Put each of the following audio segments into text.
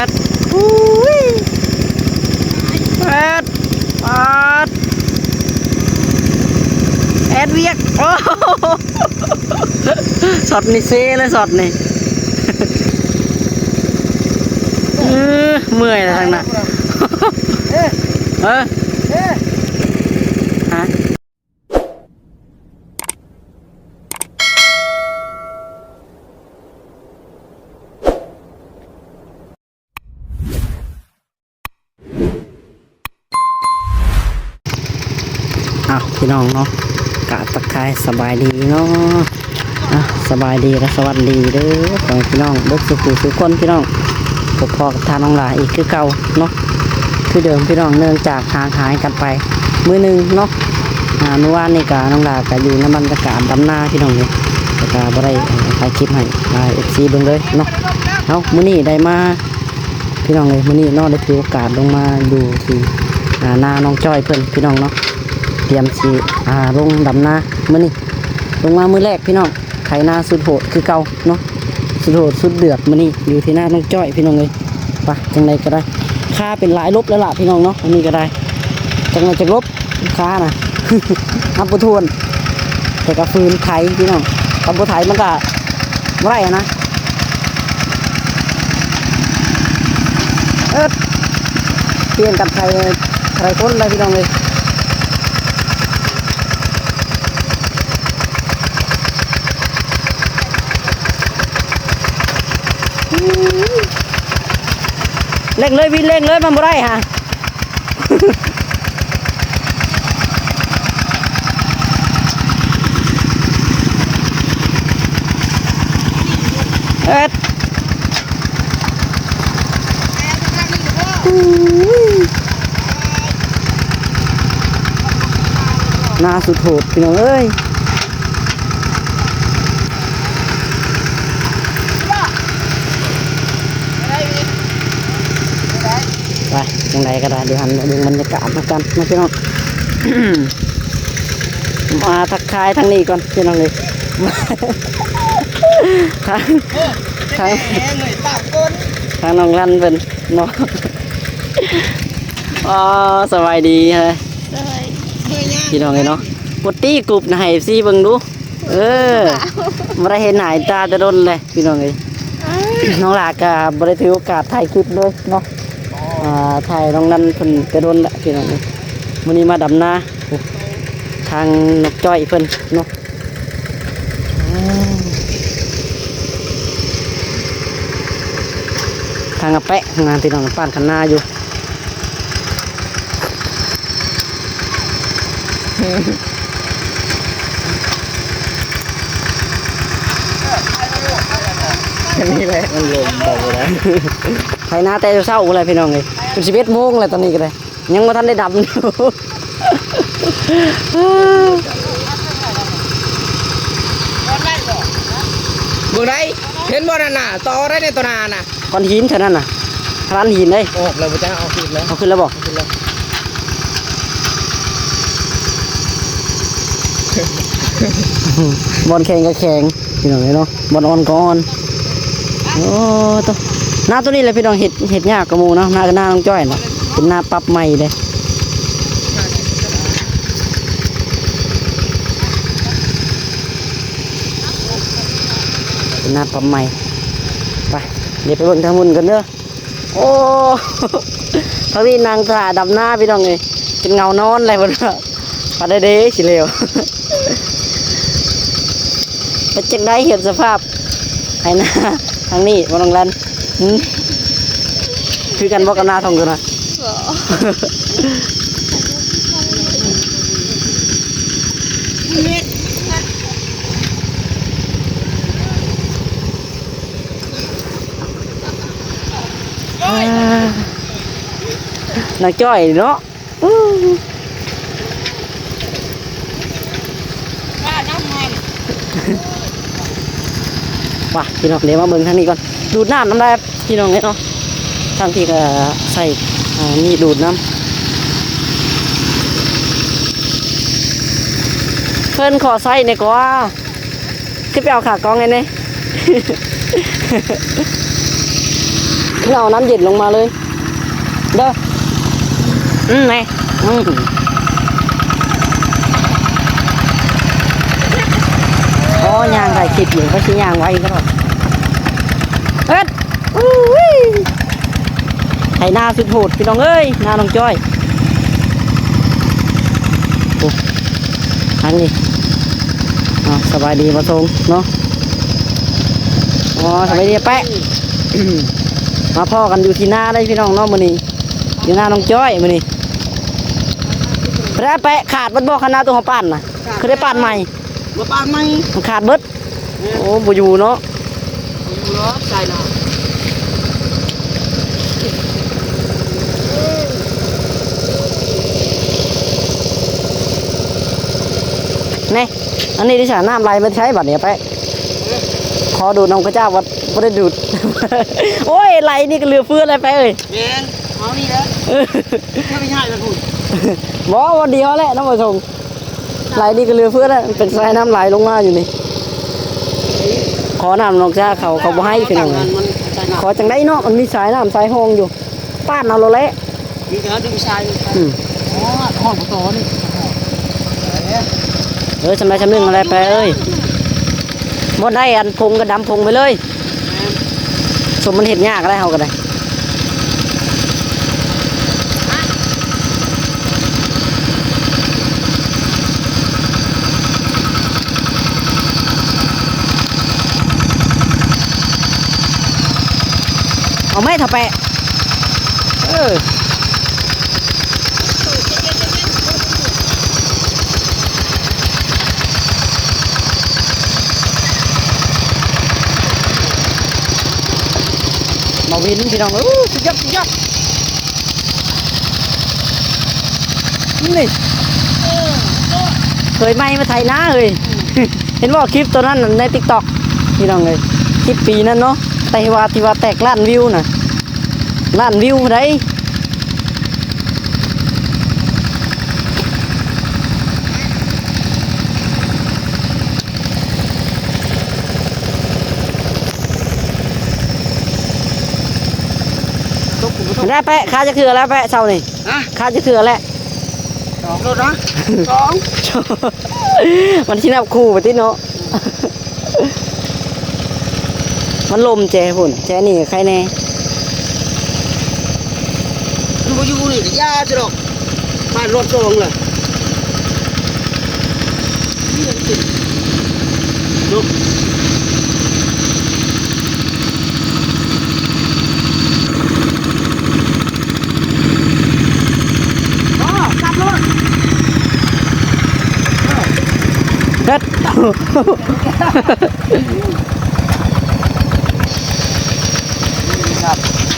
ດ ອຸ້ຍ ແອດ ປາດ ແອດວຽກ ໂອ້ ຊັອດນີ້ເຊເລີຍ ຊັອດນີ້ ເອີ ເມື່ອຍແລ້ວທາງນັ້ນ ເອີ ຮະ. ອ້າວ ພີ່ນ້ອງເນາະ ກາບທັກທາຍສະບາຍດີເນາະ ອ່ະ ສະບາຍດີ ແລະ ສະຫວັດດີເດີ ພໍ່ແມ່ພີ່ນ້ອງເບິດສູ່ຜູ້ສູ່ຄົນ ພີ່ນ້ອງ ພົບພໍ້ກັບທ່ານນ້ອງຫຼ້າອີກຄືເກົ່າເນາະ ຄືເດີມ ພີ່ນ້ອງ ເນື່ອງຈາກຫ່າງຫາຍກັນໄປມື້ໜຶ່ງເນາະ ອ່າ ມື້ວານນີ້ກະນ້ອງຫຼ້າກະຢູ່ໃນບັນຍາກາດດຳນາ ພີ່ນ້ອງເອີຍ ແຕ່ກະບໍ່ໄດ້ຖ່າຍຄລິບໃຫ້ ອ່າ ເອັຟຊີ ເບິ່ງເລີຍເນາະ ເອົາ ມື້ນີ້ໄດ້ມາ ພີ່ນ້ອງເອີຍ ມື້ນີ້ເນາະ ໄດ້ຖືໂອກາດລົງມາຢູ່ທີ່ ອ່າ ນານ້ອງຈ້ອຍເພິ່ນ ພີ່ນ້ອງເນາະ ຕຽມຊິ ອ່າ ລົງດຳນາມື້ນີ້ ລົງມາມື້ແລກ ພີ່ນ້ອງ ໄຖນາສຸດໂຫດຄືເກົ່າເນາະ ສຸດໂຫດສຸດເດືອດ ມື້ນີ້ຢູ່ທີ່ນານ້ອງຈ້ອຍ ພີ່ນ້ອງເອີຍ ໄປ ຈັ່ງໃດກໍໄດ້ ຄາເປັນຫຼາຍລົບແລ້ວລະ ພີ່ນ້ອງເນາະ ອັນນີ້ກໍໄດ້ ຈັກໜ່ອຍຈັກລົບ ຄານະ ນັບບໍ່ຖ້ວນ ແຕ່ກໍຝືນໄຖ ພີ່ນ້ອງ ຄັນບໍ່ໄຖມັນກໍ ບໍ່ໄດ້ນະ ເອີ ປ່ຽນກັນໄຖ ໄຖຄົນໄດ້ ພີ່ນ້ອງເອີຍ ເລັ່ງເລີຍ ວິນເລັ່ງເລີຍ ມັນບໍ່ໄດ້ຫະ. ເອີດ ນາສຸດໂຫດ ພີ່ນ້ອງເອີຍ. ໄປ ຈັ່ງໃດກໍໄດ້ ດຽວຫັ້ນມາເບິ່ງບັນຍາກາດນຳກັນເນາະ ພີ່ນ້ອງ ມາທັກທາຍທາງນີ້ກ່ອນ ພີ່ນ້ອງເອີຍ ທາງ ທາງ ທາງນ້ອງລັນເພິ່ນເນາະ ອໍ ສະບາຍດີ ສະບາຍດີ ພີ່ນ້ອງເອີຍເນາະ ປົດຕີກຸບນະ ໃຫ້ເອັຟຊີເບິ່ງດູ. ເອີ ບໍ່ໄດ້ເຫັນໜ້າເຫັນຕາແຕ່ດົນແລ້ວ ພີ່ນ້ອງເອີຍ ນ້ອງຫຼ້າກໍບໍ່ໄດ້ຖືໂອກາດຖ່າຍຄລິບເລີຍເນາະ ອ່າ ຖ່າຍນ້ອງນັນເພິ່ນແຕ່ດົນແລ້ວ ພີ່ນ້ອງເອີຍ ມື້ນີ້ມາດຳນາ ທາງນ້ອງຈ້ອຍເພິ່ນເນາະ ທາງອາແປະ ທາງນັ້ນ ພີ່ນ້ອງ ປານຄັນນາຢູ່. ອັນນີ້ແຫຼະ ມັນລົມເບົາແລ້ວ ໄຖນາແຕ່ເຊົ້າໆພຸ້ນແຫຼະ ພີ່ນ້ອງເອີຍ ຈົນສິບເອັດໂມງແລ້ວ ຕອນນີ້ກໍໄດ້ ຍັງບໍ່ທັນໄດ້ດຳຢູ່ ເບິ່ງໄດ້ ເຫັນບໍ່ນັ້ນນະ ຕໍ່ໄດ້ໃນຕໍ່ໜ້ານະ ກ້ອນຫີນເທົ່ານັ້ນນະ ຮ້ານຫີນເດ້ ອອກແລ້ວບໍ່ຈັກ ເອົາຂຶ້ນແລ້ວ ເອົາຂຶ້ນແລ້ວບໍ່? ເອົາຂຶ້ນແລ້ວ ບ່ອນແຂງກໍແຂງ ພີ່ນ້ອງເອີຍເນາະ ບ່ອນອ່ອນກໍອ່ອນ ໂອ້ໂຕ ນາໂຕນີ້ແຫຼະ ພີ່ນ້ອງ ເຮັດ ເຮັດຍາກກວ່າໝູ່ເນາະ ນາ ນານ້ອງຈ້ອຍເນາະ ເປັນນາປັບໃໝ່ເດ້ ເປັນນາປັບໃໝ່ ໄປ ດຽວໄປເບິ່ງທາງພຸ້ນກັນເດີ. ໂອ້ ທາງນີ້ນັ່ງຖ້າດຳນາ ພີ່ນ້ອງເອີຍ ເປັນເຫງົານອນແລ້ວ ເພິ່ນວ່າ ປານໃດເດ້ຊິແລ້ວ ເປັນຈັ່ງໃດ ເຫັນສະພາບໄຖນາທາງນີ້ບໍ່ ນ້ອງລັນ? ຫື ຄືກັນບໍ່ກັບນາທົ່ງຕົວນະ? ບໍ່ ອ່າ ນາງຈ້ອຍເນາະ ວ່າ ພີ່ນ້ອງ ດຽວມາເບິ່ງທາງນີ້ກ່ອນ ດູດນ້ຳນຳໄດ້ ພີ່ນ້ອງເອີຍເນາະ ທາງພີ້ກໍໃສ່ ອ່າ ມີດູດນຳ ເພິ່ນຂໍໃຊ້ແດ່ກວ່າ. ຂຶ້ນໄປເອົາຂາກອງໃຫ້ແດ່. ເອົານ້ຳເຢັນລົງມາເລີຍເດີ. ອືມ ແມ່ ອືມ ອໍ ຍ່າງຖ່າຍຄລິບຢູ່ ວ່າຊິຍ່າງໄວກໍດອກ. ເອີດ ອູ້ຍ ໄຖນາສຸດໂຫດພີ່ນ້ອງເອີຍ ນານ້ອງຈ້ອຍ. ໂອ້ ທາງນີ້ ເອົາ ສະບາຍດີບ່າວຊົງເນາະ. ອໍ ສະບາຍດີແປະ ມາພໍ້ກັນຢູ່ທີ່ນາໄດ໋ພີ່ນ້ອງເນາະ ມື້ນີ້ ຢູ່ນານ້ອງຈ້ອຍມື້ນີ້. ແປະ ແປະ ຂາດເບິດບໍ່ ຄັນນາໂຕເຮົາປານນະ? ຄືໄດ້ປານໃໝ່ ມາປານໃໝ່ ມັນຂາດເບິດ. ແມ່ນ ໂອ້ ບໍ່ຢູ່ເນາະ ບໍ່ຢູ່ດອກ ໃສ່ລະ. ແນ່ ອັນນີ້ດິສະ ນ້ຳໄຫຼມາໃສບັດນີ້ແປະ? ເອີ ຂໍດູດນ້ຳຂະເຈົ້າ ບໍ່ ບໍ່ໄດ້ດູດ. ໂອ້ຍ ໄຫຼນີ້ກໍເຫຼືອເຟືອແລ້ວແປະເອີຍ. ແມ່ນ ເອົານີ້ແຫຼະ ເອີ ຢ່າໄປຍ້າຍໄປພຸ້ນ. ບໍ່ ບໍ່ດຽວແຫຼະນ້ອງປະສົງ. ໄຫຼນີ້ກໍເຫຼືອເຟືອແລ້ວ ເປັນສາຍນ້ຳໄຫຼລົງມາຢູ່ນີ້. ຂໍນ້ຳນ້ອງຊາເຂົາ ເຂົາບໍ່ໃຫ້ພີ່ນ້ອງ. ຂໍຈັ່ງໃດເນາະ ມັນມີສາຍນ້ຳສາຍຮ່ອງຢູ່ ປານເອົາໂລດແຫຼະ. ມີແຕ່ເຮົາດຶງສາຍ ອືມ ອໍ ຮອດບໍ່ຕໍ່ນີ້. ເອີ ຊຳໃດຊຳໜຶ່ງຫັ້ນແຫຼະແປະເອີຍ. ບໍ່ໄດ້ອັນ ຜົງກໍດຳຜົງໄປເລີຍ. ແມ່ນ ສົມມັນເຮັດຍາກແລ້ວ ເຮົາກໍໄດ້. ເອົາໄມ້ເຖາະແປະ. ເອີ ມາວິນພີ່ນ້ອງເອີຍ ສຸດຍອດ ສຸດຍອດ. ນີ້ ເອີ ເຄີຍໃໝ່ມາໄຖນາເອີຍ. ເຫັນບໍ່ຄລິບໂຕນັ້ນໃນຕິກຕັອກພີ່ນ້ອງເອີຍ ຄລິບປີນັ້ນເນາະ ແຕ່ວ່າທີ່ວ່າແຕກລ້ານວິວນະ ລ້ານວິວພຸ້ນໃດ. ແລ້ວແປະ ຄາຈັກເທື່ອແລ້ວແປະ ເຊົ້ານີ້? ຮະ? ຄາຈັກເທື່ອແລ້ວ? ສອງໂລດນະ ສອງ ມັນຊິນັບຄູ່ໄປຕິເນາະ. ມັນລົມແຈພຸ້ນ ແຈນີ້ໄຄແນ່. ມັນບໍ່ຢູ່ນີ້ກໍຢ່າຊະດອກ ຜ່ານຮອບສອງແລ້ວ. ເນາະ ອໍ ກັບລົດ ເອີ ເຮັດ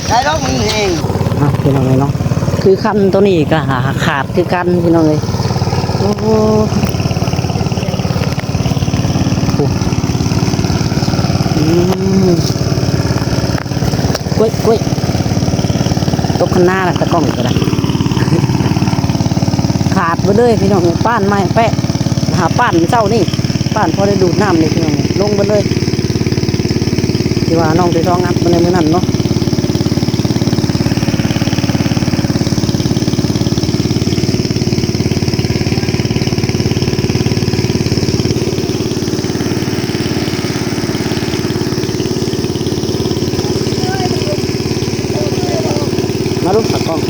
ໄດ້ດອກ ມັນແຮງ. ອ່ະ ພີ່ນ້ອງເອີຍເນາະ ຄືຄັນໂຕນີ້ກໍຫາຂາດຄືກັນພີ່ນ້ອງເອີຍ. ໂອ້ໂຫ ໂອ້ ອືມ ໂອ້ຍ ໂອ້ຍ ຕົກຄັນນາລະ ຕາກ້ອງກໍໄດ້ ຂາດເບິດເລີຍພີ່ນ້ອງເອີຍ. ປ້ານໃໝ່ແປະ ຫາປ້ານເຊົ້ານີ້ ປ້ານພໍໄດ້ດູດນ້ຳນີ້ພີ່ນ້ອງເອີຍ ລົງເບິດເລີຍ ທີ່ວ່ານ້ອງໄດ້ຊອງອັດມາໃນມື້ນັ້ນເນາະ. ມາລູກຕາກ້ອງ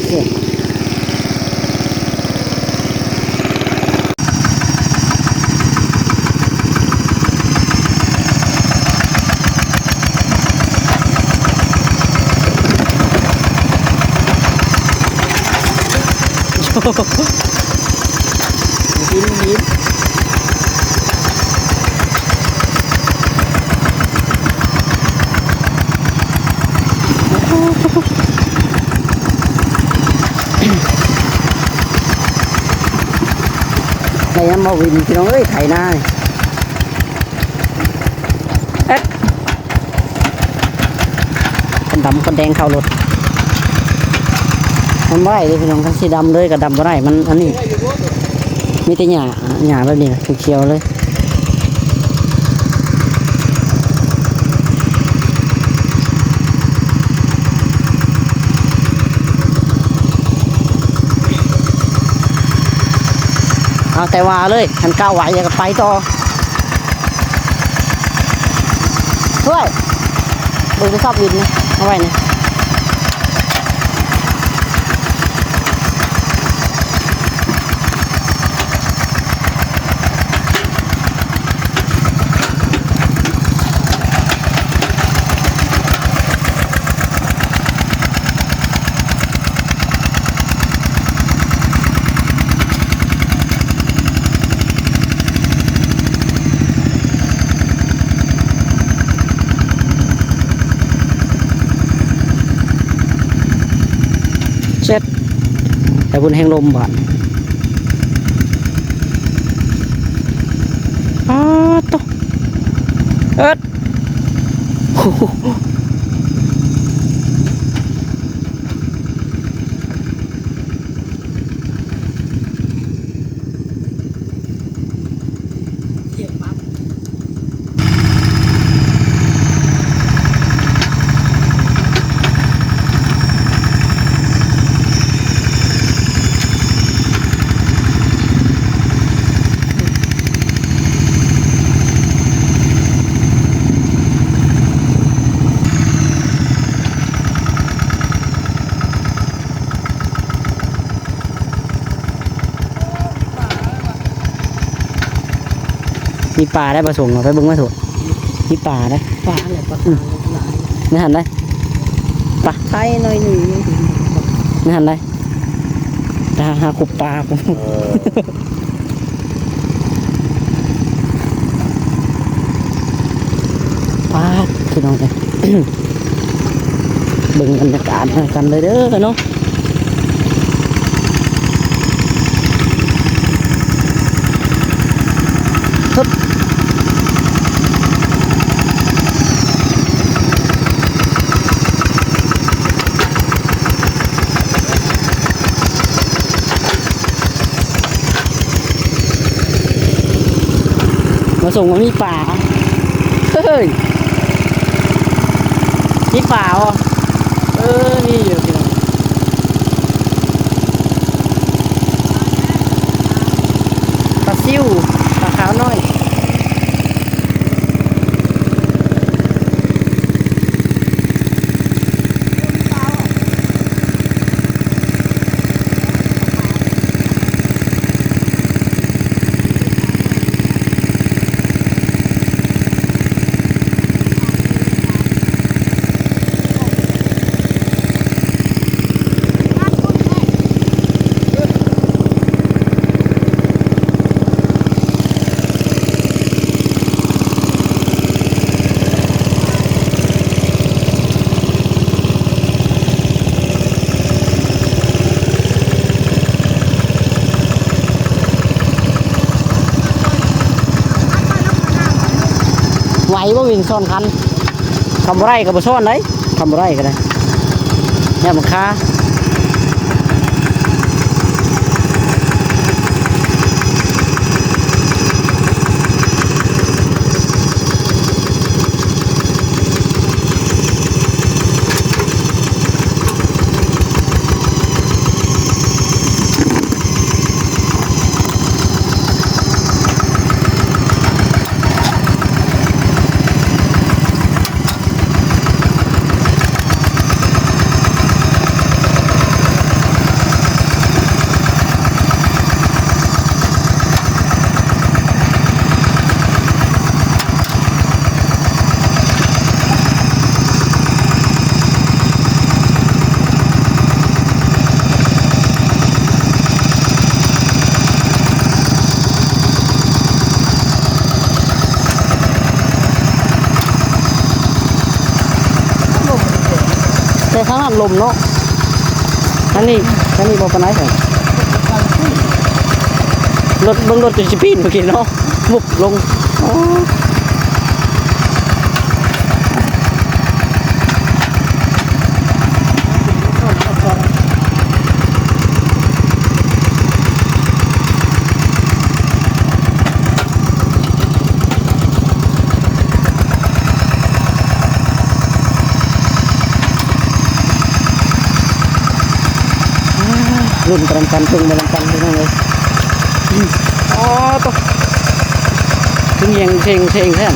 ເຊື່ອ ໄດ້ນຳບໍ່ວິນ ພີ່ນ້ອງເອີຍ ໄຖນາ. ເອີ ຄົນດຳຄົນແດງເຂົ້າລົດ ມັນບໍ່ໄດ້ເດ້ພີ່ນ້ອງ ຄັນຊິດຳເລີຍກໍດຳບໍ່ໄດ້ ມັນອັນນີ້ ມີແຕ່ຫຍ້າ ຫຍ້າແບບນີ້ນະ ຂຽວໆເລີຍ. ແຕ່ວ່າເລີຍ ຄັນກ້າວໄຫວກໍໄປຕໍ່. ເຮີ້ຍ ເບິ່ງໂທລະສັບວິນນະ ເອົາໄວ້ນະ. ເຊັດ ແຕ່ບຸນແຮງລົມບາດ ປາດໂຕ ເອິດ. ມີປາໄດ້ປະສົງ ເອົາໄປເບິ່ງມາໂຕ ມີປາໄດ້ ປາແຫຼະ ປາ ອືມ ຫຼາຍ ໃນຫັ້ນໄດ້ ປາ ໄທໜ້ອຍໜຶ່ງ ໃນຫັ້ນໄດ້ ໄປຫາ ຫາກົບປາພຸ້ນ. ປາດ ພີ່ນ້ອງເອີຍ ເບິ່ງບັນຍາກາດນຳກັນເລີຍເດີເນາະ. ມາສົ່ງວ່າມີປາ ເຮີ້ຍ ມີປາບໍ່? ເອີ ມີຢູ່ພີ່ນ້ອງ ປາຊິວ ປາຂາວນ້ອຍ. ໄຫວບໍ່ວິນ ຊ້ອນຄັນ? ຄັນບໍ່ໄດ້ກໍບໍ່ຊ້ອນໄດ໋ ຄັນບໍ່ໄດ້ກໍໄດ້ ຢ້ານມັນຄາ. ແຕ່ທາງນັ້ນລົມເນາະ ອັນນີ້ ອັນນີ້ບໍ່ປານໃດ ລົດ ເບິ່ງລົດຈົນຊິປີ້ນເມື່ອກີ້ເນາະ ວຸບລົງ ໂອ້. ລຸ້ນໄປນຳກັນ ເບິ່ງໄປນຳກັນ ພີ່ນ້ອງເອີຍ. ອໍ ໂຕ ຄືຫຍັງເຊັງໆ ແທ້.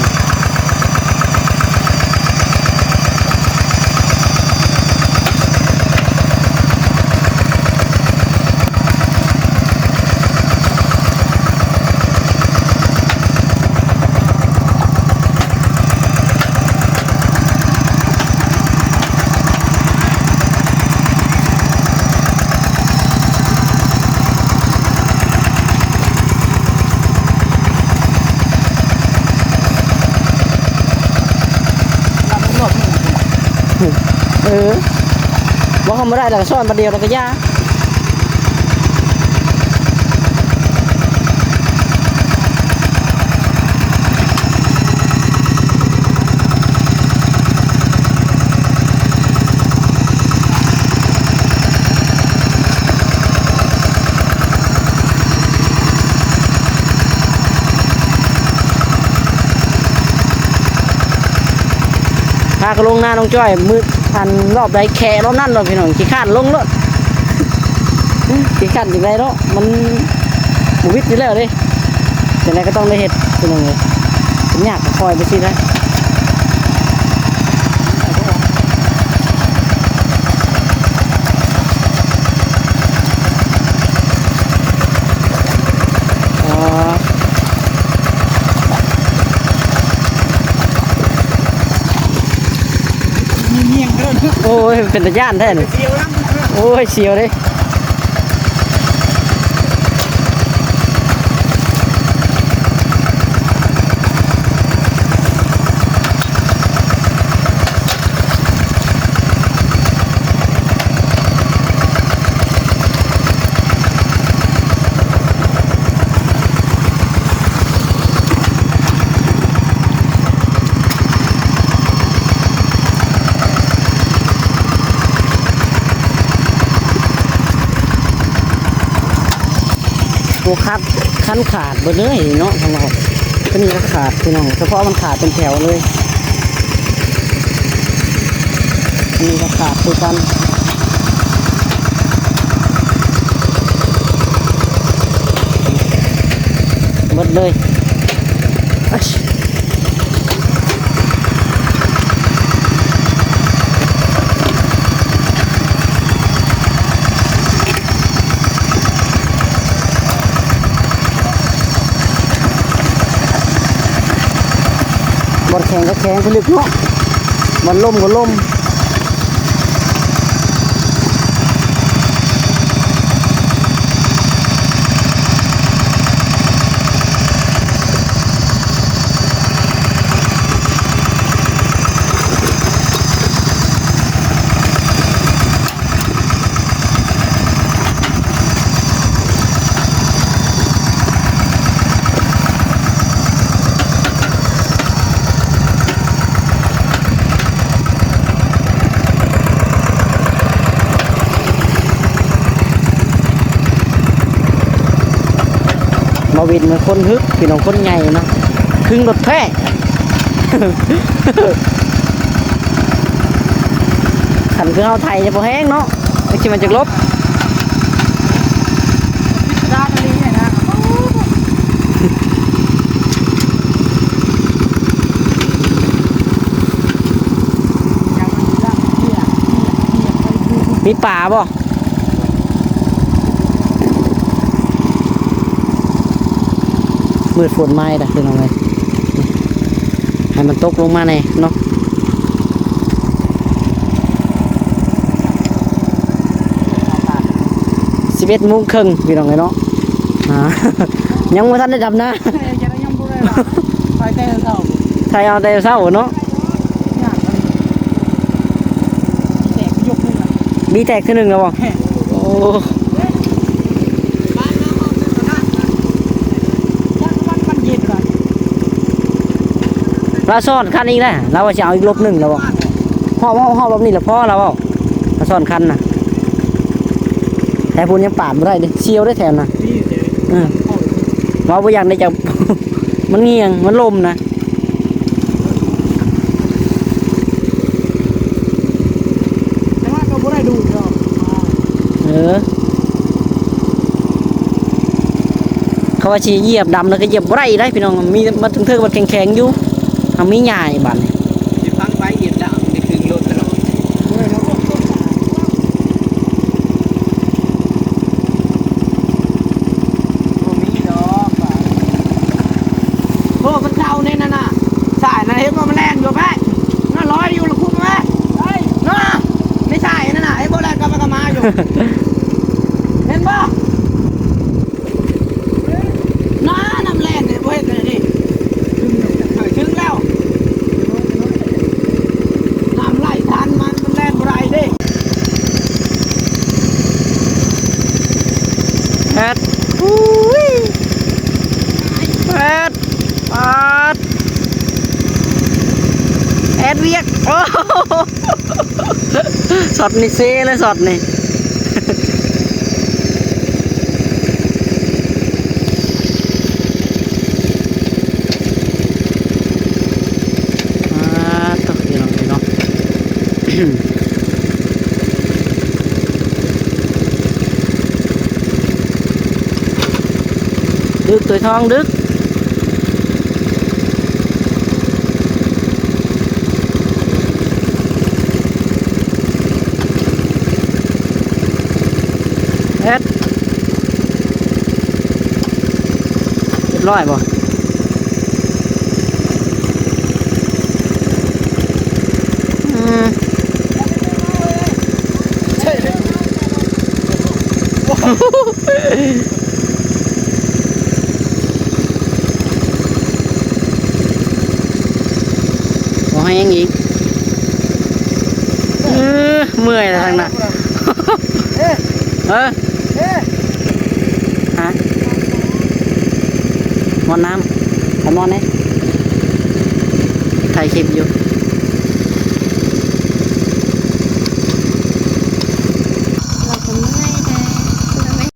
ເອີ ບໍ່ທຳມະດາ ແລ້ວກໍຊ້ອນບາດດຽວ ແລ້ວກໍຢ່າ. ພາກັນລົງນານ້ອງຈ້ອຍ ມື້ ອັນ ລອບໃດແຄະລອບນັ້ນໂລດພີ່ນ້ອງ ຂີ້ຄ້ານລົງໂລດ ຂີ້ຄ້ານຈັ່ງໃດເນາະ ມັນບໍ່ຫວິດຢູ່ແລ້ວເດ້. ຈັ່ງໃດກໍຕ້ອງໄດ້ເຮັດ ພີ່ນ້ອງເອີຍ ມັນຍາກກໍຄ່ອຍໄປຊີ້ແຫຼະ. ໂອ້ຍ ເປັນຕາຢ້ານແທ້ນີ້ ໂອ້ຍ ສຽວເດ້. ໂອ້ ຄັນຂາດເບິດເລີຍເນາະ ທາງເຮົາ ຕົວນີ້ກໍຂາດພີ່ນ້ອງ ສະເພາະມັນຂາດເປັນແຖວເລີຍ ອັນນີ້ກໍຂາດຄືກັນ ເບິດເລີຍ. ບ່ອນແຂງກໍແຂງ ຜະລຶກເນາະ ບ່ອນລົ້ມກໍລົ້ມ. ບ່າວວິນມັນຄົນຮຶກ ພີ່ນ້ອງ ຄົນໃຫຍ່ນະ ຄຶ່ງລົດແທ້ ຄັນຄືເຮົາໄຖຈະບໍ່ແຮງເນາະ ຈັກຊິມາຈັກລົບ. ມີປາບໍ່? ມືດຝົນມາອີກແລ້ວພີ່ນ້ອງເອີຍ ໃຫ້ມັນຕົກລົງມາແດ່ເນາະ. ສິບເອັດໂມງເຄິ່ງພີ່ນ້ອງເອີຍເນາະ ອ່າ ຍັງບໍ່ທັນໄດ້ດຳນາ ຍັງບໍ່ໄດ້ ຖ່າຍແຕ່ເຊົ້າ ຖ່າຍເອົາແຕ່ເຊົ້າເນາະ. ມີແຕກເທື່ອໜຶ່ງແລ້ວບໍ່? ໂອ້ ລາວຊ້ອນຄັນອີກແລ້ວ ລາວວ່າຊິເອົາອີກລົບໜຶ່ງແລ້ວບໍ່? ຮອບ ຮອບ ຮອບ ຮອບນີ້ລະພໍລາວເວົ້າ ລາວຊ້ອນຄັນນະ ແຖວພຸ້ນຍັງປາດບໍ່ໄດ້ເດ້ ສ່ຽວເດ້ແຖວນະ ເອີ ເວົ້າບໍ່ຢາກໄດ້ຈັກ ມັນງ່ຽງ ມັນລົ້ມນະ. ແຕ່ວ່າກໍບໍ່ໄດ້ດູດດອກ ເອີ. ວ່າຊິຢຽບດຳແລ້ວກໍຢຽບບໍ່ໄດ້ໄດ໋ພີ່ນ້ອງ ມີມັນເທິງໆ ມັນແຂງໆ ຢູ່ ເຮົາມີຫຍ້າໃນບາດນີ້ ຊິຟັງໄປຢຽບດຳໄປຄຶ່ງລົດຕະຫຼອດ ບໍ່ມີດອກ ໂອ້ ມັນເຊົາແນ່ນັ້ນນະ ສາຍນັ້ນເຫັນບໍ່ ມັນແລ່ນຢູ່ແພະ ນັ້ນລອຍຢູ່ລະຄຸມແມ ເນາະ ໃນສາຍນັ້ນນະ ເຫັນບໍ່ ແລ່ນກັບໄປກັບມາຢູ່ ເຫັນບໍ່? ນ້າ ນ້ຳແລ່ນນີ້ ບໍ່ເຫັນເລີຍນີ້ ເຄີຍເຖິງແລ້ວ ນ້ຳໄຫຼທັນມັນ ມັນແລ່ນບໍ່ໄດ້ເດ້ ແອດ ອຸ້ຍ ແອດ ປາດ ແອດວຽກ ໂອ້ ຊັອດນີ້ເຊເລີຍ ຊັອດນີ້ ອ່າ ໂຕ ພີ່ນ້ອງເອີຍເນາະ ດຶກ ໂຕທອງ ດຶກ. ເຮັດ ຮຽບຮ້ອຍບໍ່? ອືມ ບໍ່ແຮງອີກ ເອີ ເມື່ອຍແລ້ວທາງນັ້ນ ເອີ ຮະ ໝົດນ້ຳ ໄປໝົດນີ້ ຖ່າຍຄລິບຢູ່.